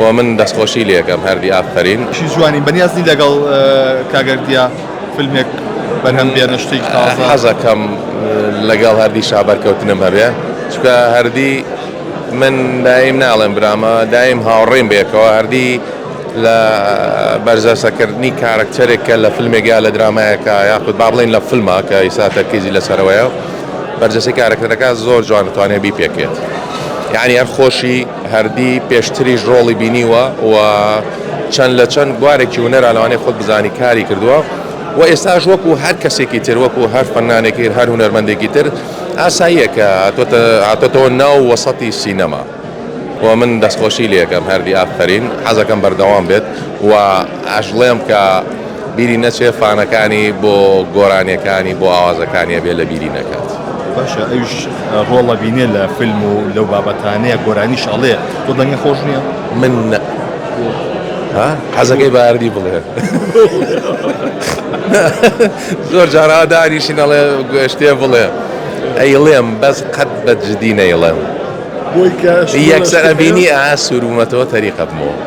و من دەستخۆشی لێکەم هەردی ئافەرین. شی جوانی بەنیاز نی لەگەڵ کاک هەردیا فیلمێک بەرهەم بێنە شتێکی تازە؟ حەزەکەم لەگەڵ هەردی شا بەرکەوتنم هەبێ چونکە هەردی من دایم ناڵێم برامە دایم هاوڕێم بەیەکەوە هەردی لە بەرجەستەکردنی کارەکتەرێک کە لە فیلمێک یا لە درامایەکە یاخود با بڵێین لە فیلمە کە ئیسا تەرکیزی لەسەرەوەیە بەرجەستەی کارەکتەرەکە زۆر جوان دەتوانێت بیپێکێت یعنی هەر خۆشی هەردی پێشتریش ڕۆڵی بینیوە و چەند لە چەند بوارێکی هونەرا لەوانەیە خۆت بزانی کاری کردووە و ئێستاش وەکو هەر کەسێکی تر وەکو هەر فەنانێکی هەر هونەرمەندێکی تر ئاساییە کە هاتۆتەوە ناو وەسەتی سینەما و من دەستخۆشی لێکەم هەردی ئافەرین حەزەکەم بەردەوام بێت و ئەشڵێم کە بیری نەچێ فانەکانی بۆ گۆرانیەکانی بۆ ئاوازەکانی ئەبێ لە بیری نەکات. باشە ئەویش ڕۆڵ ئەبینێ لە فیلم و لەو بابەتانەیە گۆرانیش ئەڵێ تۆ دەنگت خۆش نییە؟ من نە ها حەزەکەی بە هەردی بڵێ زۆر جار ئا دانیشین ئەڵێ شتێ بڵێ ئەیڵێم بەس قەت بە جدی نەیڵێم بۆی کە یەکسەر ئەبینی ئا سووربوومەتەوە تەریقە بمەوە.